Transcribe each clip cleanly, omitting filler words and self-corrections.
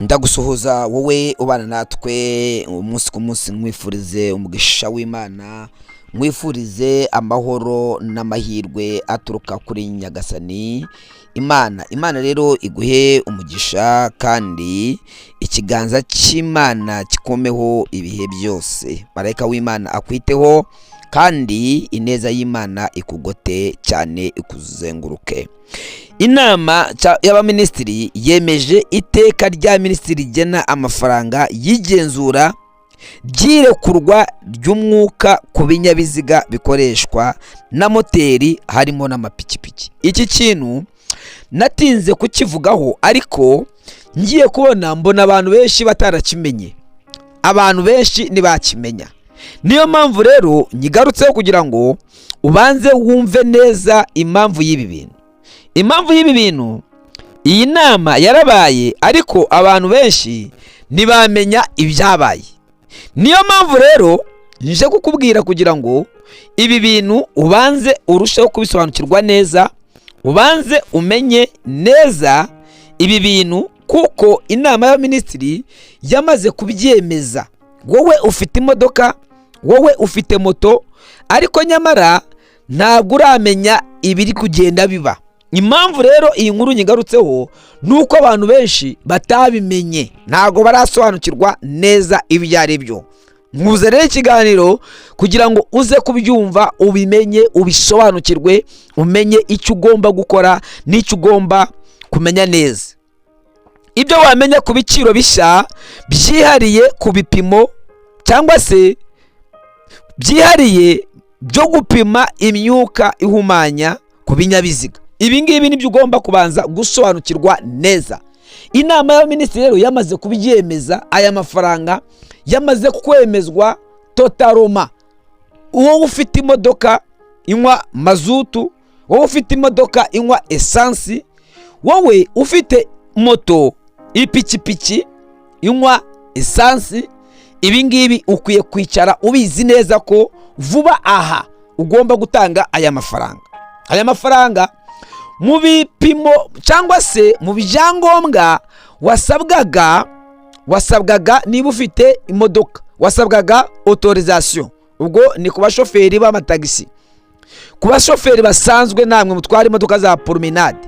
Ndagusuhuza wowe ubana natwe umunsi ku munsi, nkwifurize umugisha w'Imana, nkwifurize amahoro n'amahirwe aturuka kuri Nyagasani Imana. Imana rero iguhe umugisha kandi ikiganza cy'Imana kikomeho ibihe byose. Marayika w'Imana akwiteho kandi ineza y'Imana ikugote cyane, ikuzenguruke. Inama y'Abaminisitiri yemeje iteka rya minisitiri rigena amafaranga y'igenzura ry'irekurwa ry'umwuka ku binyabiziga bikoreshwa na moteri, harimo n'amapikipiki. Iki kintu natinze kukivugaho, ariko ngiye kubona mbona abantu benshi batarakimenye, abantu benshi ntibakimenya. Niyo mpamvu rero nyigarutseho kugira ngo ubanze wumve neza impamvu y'ibi bintu. Impamvu y'ibi bintu, iyi nama yarabaye ariko abantu benshi ntibamenya ibyabaye. Niyo mpamvu rero nje kukubwira kugira ngo ibi bintu ubanze urusheho kubisobanukirwa neza, ubanze umenye neza ibi bintu, kuko inama y'Abaminisitiri yamaze kubyemeza. Wowe ufite imodoka, wowe ufite moto, ariko nyamara ntabwo uramenya ibiri kugenda biba. Impamvu rero iyi nkuru nyigarutseho ni uko abantu benshi batabimenye, ntabwo barasobanukirwa neza ibyo ari byo. Nkuze rero ikiganiro kugira ngo uze kubyumva, ubimenye, ubisobanukirwe, umenye icyo ugomba gukora n'icyo ugomba kumenya neza. Ibyo wamenya ku biciro bishya byihariye ku bipimo cyangwa se byihariye byo gupima imyuka ihumanya ku binyabiziga, ibi ngibi nibyo ugomba kubanza gusobanukirwa neza. Inama y'Abaminisitiri rero yamaze kubyemeza, aya mafaranga yamaze kwemezwa totalement. Wowe ufite imodoka inywa mazutu, wowe ufite imodoka inywa esansi, wowe ufite moto, ipikipiki inywa esansi, ibi ngibi ukwiye kwicara ubizi neza ko vuba aha ugomba gutanga aya mafaranga. Aya mafaranga mu bipimo cyangwa se mu byangombwa wasabwaga, niba ufite imodoka wasabwaga autorisation, ubwo ni ku bashoferi b'amatagisi. Ku bashoferi basanzwe namwe mutwara imodoka za promenade,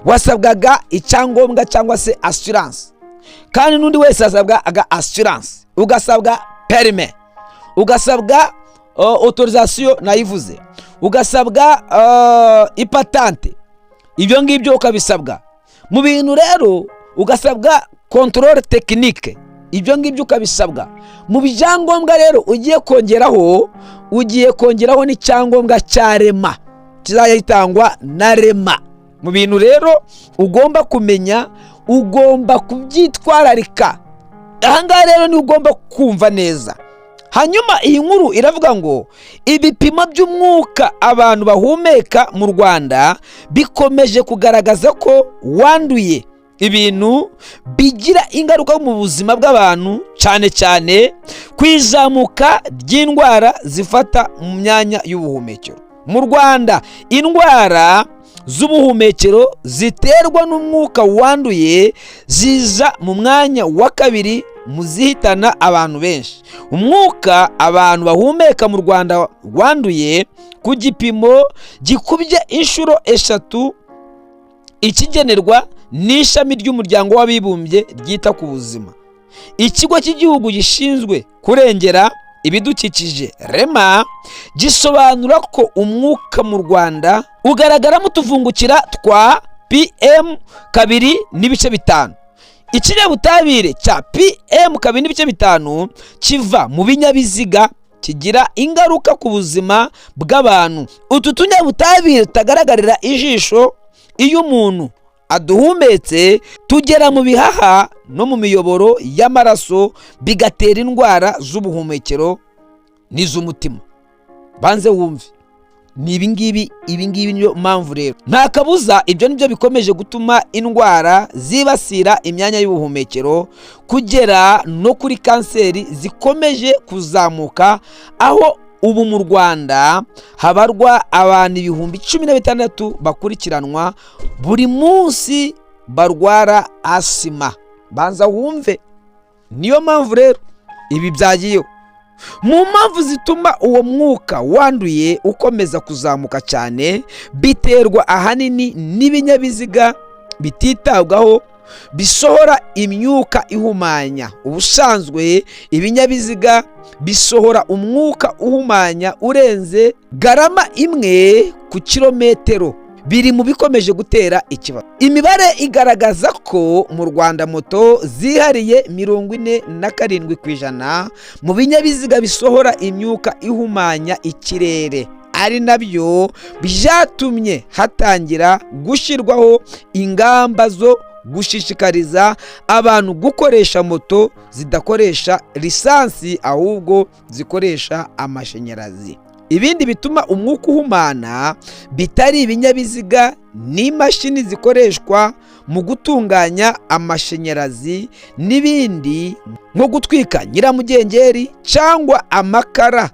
wasabwaga icyangombwa cyangwa se assurance, kandi n'undi wese asabwa aga assurance, ugasabwa permis, ugasabwa autorisation nayivuze, ugasabwa ipatante. Ibyo ngibyo ukabisabwa. Mu bintu rero ugasabwa contrôle technique, ibyo ngibyo ukabisabwa. Mu byangombwa rero ugiye kongeraho n'icyangombwa cya REMA kizajya gitangwa na REMA. Mu bintu rero ugomba kumenya, ugomba kubyitwararika, ahangaha rero ni ugomba kumva neza. Hanyuma iyi nkuru iravuga ngo ibipimo by'umwuka abantu bahumeka mu Rwanda bikomeje kugaragaza ko wanduye, ibintu bigira ingaruka mu buzima bw'abantu, cyane cyane ku izamuka ry'indwara zifata mu myanya y'ubuhumekero. Mu Rwanda, indwara z'ubuhumekero ziterwa n'umwuka wanduye ziza mu mwanya wa kabiri mu zihitana abantu benshi. Umwuka abantu bahumeka mu Rwanda wanduye ku gipimo gikubye inshuro 3 ikigenerwa n'Ishami ry'Umuryango w'Abibumbye ryita ku Buzima. Ikigo cy'Igihugu gishinzwe Kurengera Ibidukikije, REMA, gisobanura ko umwuka mu Rwanda ugaragaramo utuvungukira twa PM 2.5. Ikinyabutabire cya PM 2.5 kiva mu binyabiziga kigira ingaruka ku buzima bw'abantu. Utu tunyabutabire tutagaragarira ijisho, iyo umuntu aduhumetse tugera mu bihaha no mu miyoboro y'amaraso, bigatera indwara z'ubuhumekero n'iz'umutima. Banze wumve, ni ibingibi. Ibingibi niyo mpamvu rero nta kabuza ibyo nibyo bikomeje gutuma indwara zibasira imyanya y'ubuhumekero kugera no kuri kanseri zikomeje kuzamuka, aho ubu mu Rwanda habarwa abantu 16,000 bakurikiranwa buri munsi barwara asima. Banza wumve. Niyo mpamvu rero ibi byagiyeho. Mu mpamvu zituma uwo mwuka wanduye ukomeza kuzamuka cyane, biterwa ahanini n'ibinyabiziga bititabwaho bisohora imyuka ihumanya. Ubusanzwe ibinyabiziga bisohora umwuka uhumanya urenze garama 1 ku kilometero, biri mu bikomeje gutera ikibazo. Imibare igaragaza ko mu Rwanda moto zihariye 47% mu binyabiziga bisohora imyuka ihumanya ikirere, ari nabyo byatumye hatangira gushyirwaho ingamba zo gushishikariza abantu gukoresha moto zidakoresha lisansi ahubwo zikoresha amashanyarazi. Ibindi bituma umwuka uhumana bitari ibinyabiziga n'imashini zikoreshwa mu gutunganya amashanyarazi n'ibindi nko gutwika nyiramugengeri cyangwa amakara.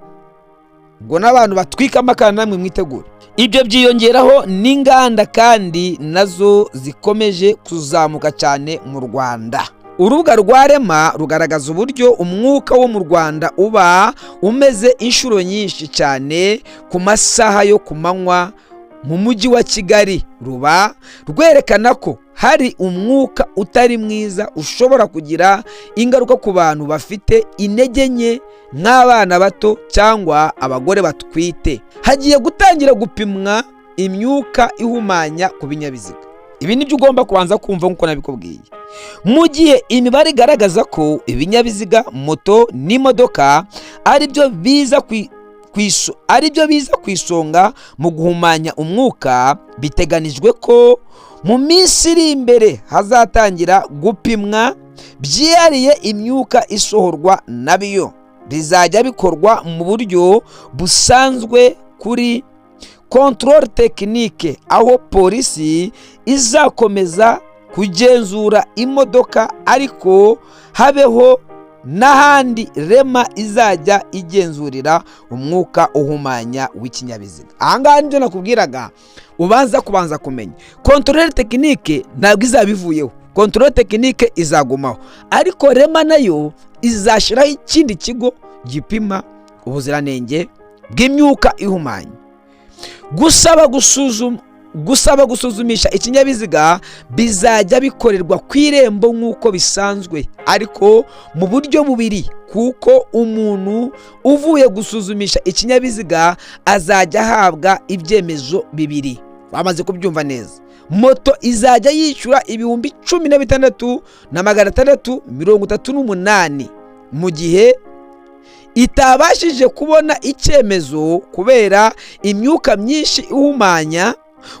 Ubwo n'abantu batwika amakara namwe mwitegure. Ibyo byiyongeraho n'inganda kandi nazo zikomeje kuzamuka cyane mu Rwanda. Urubuga rwa REMA rugaragaza uburyo umwuka wo mu Rwanda uba umeze inshuro nyinshi cyane ku masaha yo ku manywa mu mujyi wa Kigali. Ruba rwerekana ko hari umwuka utari mwiza ushobora kugira ingaruka ku bantu bafite intege nke nk'abana bato cyangwa abagore batwite. Hagiye gutangira gupimwa imyuka ihumanya ku binyabiziga. Ibi nibyo ugomba kubanza kumva nk'uko nabikubwiye. Mu gihe imibare igaragaza ko ibinyabiziga, moto n'imodoka ari byo biza ku isonga mu guhumanya umwuka, biteganijwe ko mu minsi iri imbere hazatangira gupimwa byihariye imyuka isohorwa nabyo. Bizajya bikorwa mu buryo busanzwe kuri contrôle technique, aho polisi izakomeza kugenzura imodoka, ariko habeho n'ahandi REMA izajya igenzurira umwuka uhumanya w'ikinyabiziga. Ahangaha nibyo nakubwiraga, ubanza kubanza kumenya. Contrôle technique ntabwo izaba ivuyeho, contrôle technique izagumaho, ariko REMA nayo izashyiraho ikindi kigo gipima ubuziranenge bw'imyuka ihumanya. Gusaba gusuzumisha ikinyabiziga bizajya bikorerwa ku Irembo nk'uko bisanzwe, ariko mu buryo bubiri, kuko umuntu uvuye gusuzumisha ikinyabiziga azajya ahabwa ibyemezo bibiri. Bamaze kubyumva neza. Moto izajya yishyura 16,638 mu gihe itabashije kubona icyemezo kubera imyuka myinshi ihumanya.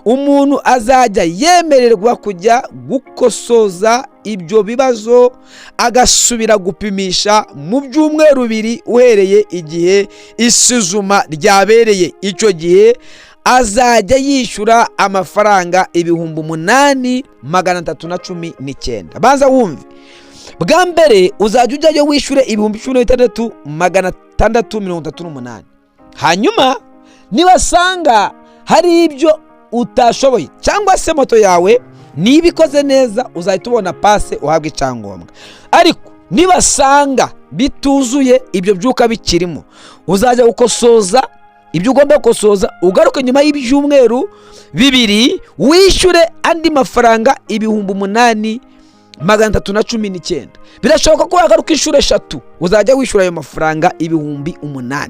Umuntu azajya yemererwa kujya gukosoza ibyo bibazo, agasubira gupimisha mu byumweru 2 uhereye igihe isuzuma ryabereye. Icyo gihe azajya yishyura amafaranga 8,319. Banza wumve. Bwa mbere uzajya ujyayo wishyure 16,638, hanyuma nibasanga hari ibyo utashoboye cyangwa se moto yawe niba ikoze neza, uzahita ubona passe uhabwa icyangombwa. Ariko nibasanga bituzuye, ibyo byuka bikirimo, uzajya gukosoza ibyo ugomba gukosoza, ugaruke nyuma y'ibyumweru 2 wishyure andi mafaranga 8,319. Birashoboka ko wagaruka inshuro 3, uzajya wishyura ayo mafaranga 8,000.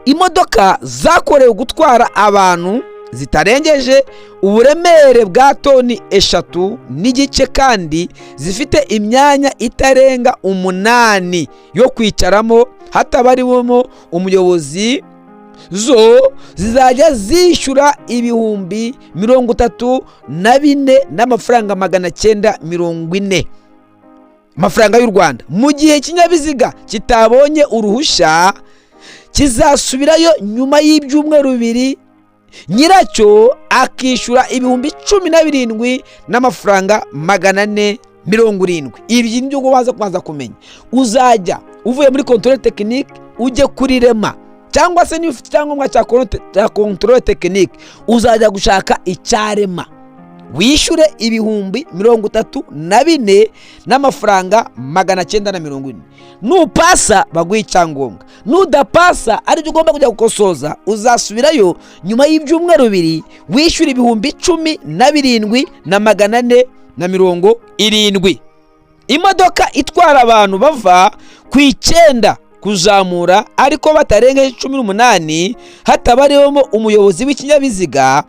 Imodoka zakorewe gutwara abantu zitarengeje uburemere bwa toni 3.5 kandi zifite imyanya itarenga 8 yo kwicaramo hatabariwemo umuyobozi, zo zizajya zishyura 34,940 n'amafaranga amafaranga y'u Rwanda. Mu gihe ikinyabiziga kitabonye uruhushya, kizasubirayo nyuma y'ibyumweru 2, nyiracyo akishyura 17,470 n'amafaranga. Ibi nibyo ubanza kubanza kumenya. Uzajya uvuye muri contrôle technique ujye kuri REMA, cyangwa se niba ufite icyangombwa cya contrôle technique, uzajya gushaka icya REMA. Wishyure 34,940 n'amafaranga. Nupasa baguha icyangombwa, nudapasa aribyo ugomba kujya gukosoza, uzasubirayo nyuma y'ibyumweru 2, wishyura 17,470. Imodoka itwara abantu bava ku 9 kuzamura ariko batarengeje 18, hatabarewemo umuyobozi w'ikinyabiziga,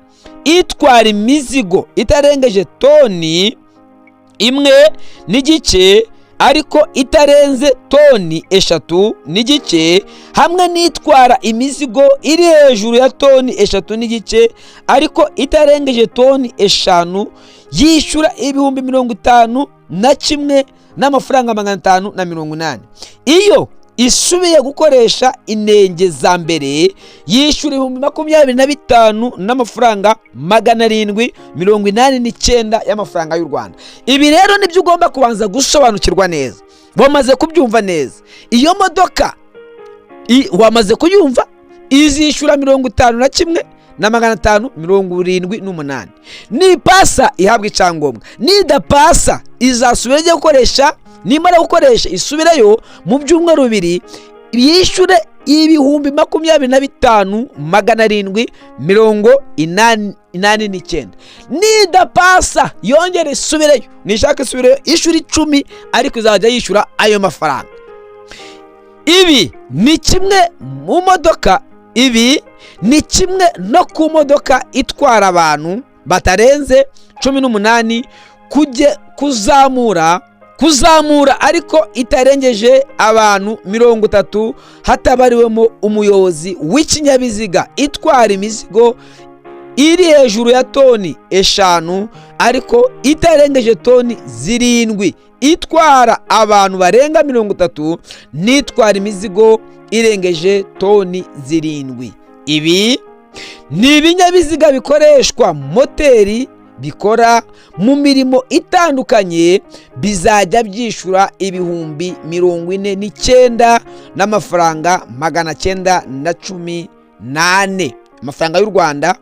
itwara imizigo itarengeje toni 1.5 ariko itarenze toni 3.5, hamwe n'itwara imizigo iri hejuru ya toni 3.5 ariko itarengeje toni 5, yishyura 51,580 n'amafaranga. Iyo isubiye gukoresha inenge za mbere, yishyura 25,789 n'amafaranga y'amafaranga y'u Rwanda. Ibi rero nibyo ugomba kubanza gusobanukirwa neza. Wamaze kubyumva neza? Iyo modoka wamaze kuyumva, izishyura 51,578. Nipasa ihabwa icyangombwa, nidapasa izasubira ijya gukoresha. Nimara gukoresha isubireyo mu byumweru 2, yishyure 25,789. Nidapasa yongere isubireyo, nishaka isubireyo ishyura 10, ariko izajya yishyura ayo mafaranga. Ibi ni kimwe mu modoka, ibi ni kimwe no ku modoka itwara abantu batarenze 18 kujye kuzamura ariko itarengeje abantu 30, hatabariwemo umuyobozi w'ikinyabiziga, itwara imizigo iri hejuru ya toni 5 ariko itarengeje toni 7, itwara abantu barenga 30 n'itwara imizigo irengeje toni 7. Ibi ni ibinyabiziga bikoreshwa moteri bikora mu mirimo itandukanye, bizajya byishyura 49,914 n'amafaranga amafaranga y'u Rwanda.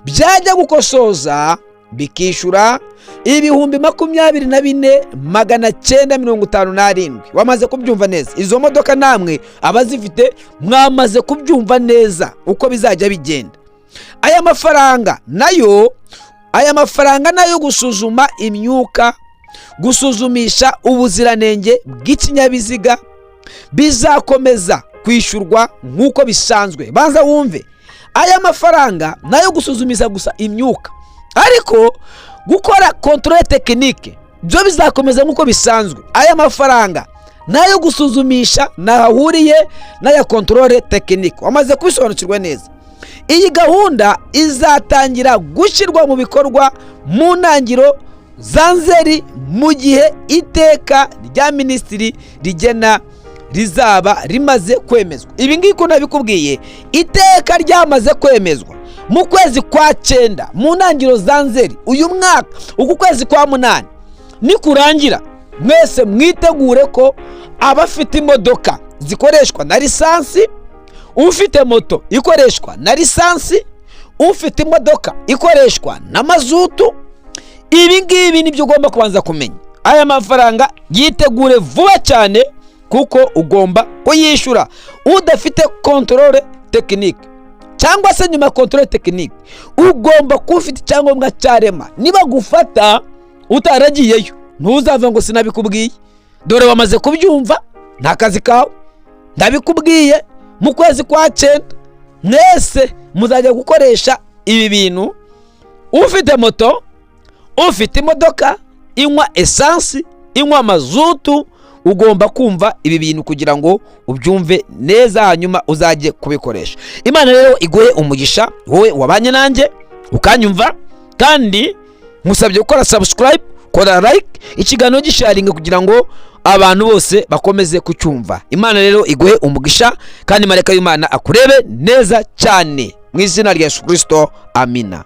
Byajya gukosoza bikishyura 24,957. Wamaze kubyumva neza? Izo modoka namwe abazifite mwamaze kubyumva neza uko bizajya bigenda. Aya mafaranga nayo gusuzuma imyuka, gusuzumisha ubuziranenge bw'ikinyabiziga, bizakomeza kwishyurwa nk'uko bisanzwe. Banza wumve, aya mafaranga nayo gusuzumisha gusa imyuka, ariko gukora contrôle technique byo bizakomeza nk'uko bisanzwe. Aya mafaranga nayo gusuzumisha ntahahuriye n'aya contrôle technique. Wamaze kubisobanukirwa neza? Iyi gahunda izatangira gushyirwa mu bikorwa mu ntangiriro za Nzeri, mu gihe iteka rya minisitiri rigena rizaba rimaze kwemezwa. Ibi ngibi ko nabikubwiye, iteka ryamaze kwemezwa mu kwezi kwa 9, mu ntangiriro za Nzeri uyu mwaka. Uku kwezi kwa 8 nikurangira, mwese mwitegure ko abafite imodoka zikoreshwa na lisansi, ufite moto ikoreshwa na lisansi, ufite imodoka ikoreshwa na mazutu, ibi ngibi nibyo ugomba kubanza kumenya. Aya mafaranga yitegure vuba cyane kuko ugomba kuyishyura. Udafite contrôle technique cyangwa se nyuma ya contrôle technique, ugomba kuba ufite icyangombwa cya REMA. Niba gufata utaragiyeyo, ntuzava ngo sinabikubwiye. Dore wamaze kubyumva, ni akazi kawe. Ndabikubwiye, mu kwezi kwa 9 mwese muzajya gukoresha ibi bintu. Ufite moto, ufite imodoka inywa esansi, inywa mazutu, ugomba kumva ibi bintu kugira ngo ubyumve neza, hanyuma uzajye kubikoresha. Imana rero iguhe umugisha wowe wabanye nanjye ukanyumva, kandi nkusabye gukora subscribe, kora like, ikiganiro gisharinga kugira ngo abantu bose bakomeze kucyumva. Imana rero iguhe umugisha, kandi marayika w'Imana akurebe neza cyane mu izina rya Yesu Kirisito, amina.